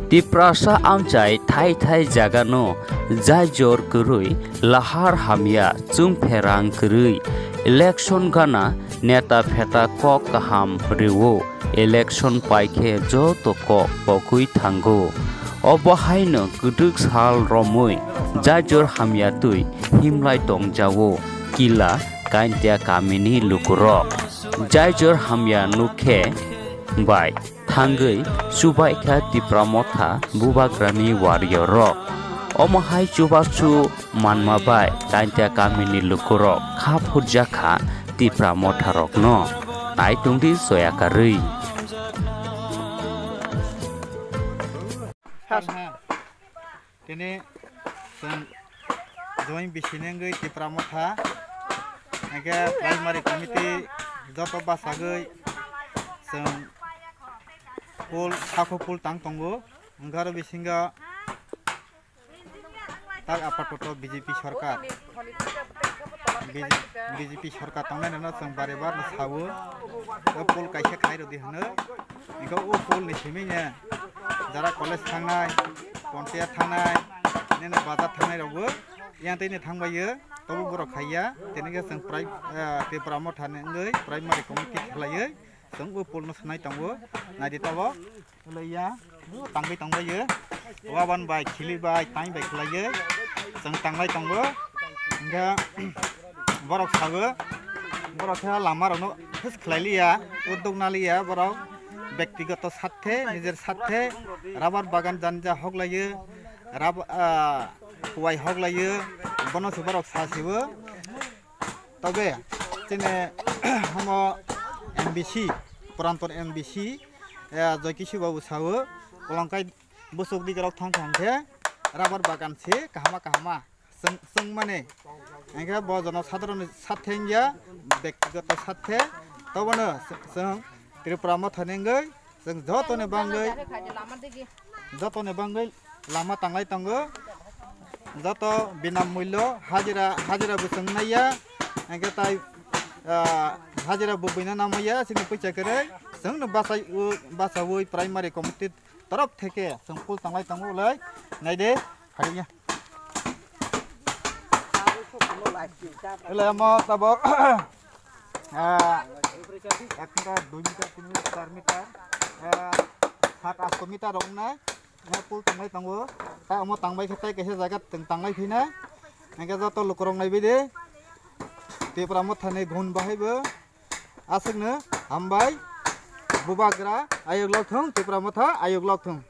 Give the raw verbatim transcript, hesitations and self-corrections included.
Tiprasa amchai thai thai jagano jaijor kwrwi, lahar hamya chwngpherang kwrwi, election gana neta pheta kok kaham rwo, election paikhe joto kok pogwi thango. Obo haino kwdwk sal romwi jaijor hamya twi himlai tongjao kila Kaintia kamini lukurok. Jaijor hamya nukhe bai thangwi chubaikha Tipra Motha bubagrani warrior rok. Omo hai chubachu manma bai Kaintia kamini lukurok kha phurjakha Tipra Motha rokno. Nai tongdi soya karwi. Tini chwng join bisini wngwi Tipra Motha, hwnkhe primary committee joto bachagwi chwng poll, sakho poll tang tongo. Hwnkhe aro bisingo tak apatoto B J P sorkar, B J P sorkar tongnai rokno chwng bare barno sao. O poll kaisa khai rwdi hwnwi. Hwnkhe o poll ni simi ne jara college thangnai, ponchayat thangnai, nini bazar thangnai rokbo yang tei ni thangbai yo, tobo borok khaiya. Tini khe chwng prai-, eh, Tipra Motha ni wngwi primary committee khlaiwi chwng o poll no sanai tongo. Naidi tabok. Wlaiya, tangwi tongbai yo. Waban bai, khili bai, tang bai khlaiyo. Chwng tanglai tongo. Hwnkhe borok sago, borok khe lama rokno phis khlai liya, uddog na liya borok. Bektigoto sathe, nijer sathe, rabar bagan janja hok laiyo, rab-, ah, kuwai hok laiyo, bono se borok sa sibo. Tobe chini omo M B C, Purantor M B C, eh, Joy Kisu Babu sao, Kolongkai bwswk digarok thang thang khe rabar bagan se kahama kahama chwng, chwng mani. Hwnkhe bo jono sadharoni sathe wngya, bektigoto sathe. Tobono chwng Tripura Mothani wngwi chwng jotoni bangwi, jotoni bangwi lama tanglai tongo. Joto binam mullo hajira, hajira bo chwng naiya, hwnkhe tai, ah, hajira bo buino namaiya, chini puisa kwrwi. Chwngno bachai-, o, bachaui primary committee torof theke chwng poll tanglai tongo ulai. Naide, phariya. Ulai omo tabok, ah, ek meter, dui meter, tin meter, char meter, ah, sat asto meter rok wngnai. Nai poll tanglai tongo. Ta omo tangbai khe tai kaisa jaga tang-, tanglai phinai. Hwnkhe joto lukurok naibai de. Tipra Mothani gun bahai bo. Aswkno hambai. Bubagra ayuk lok thung, Tipra Motha ayuk lok thung.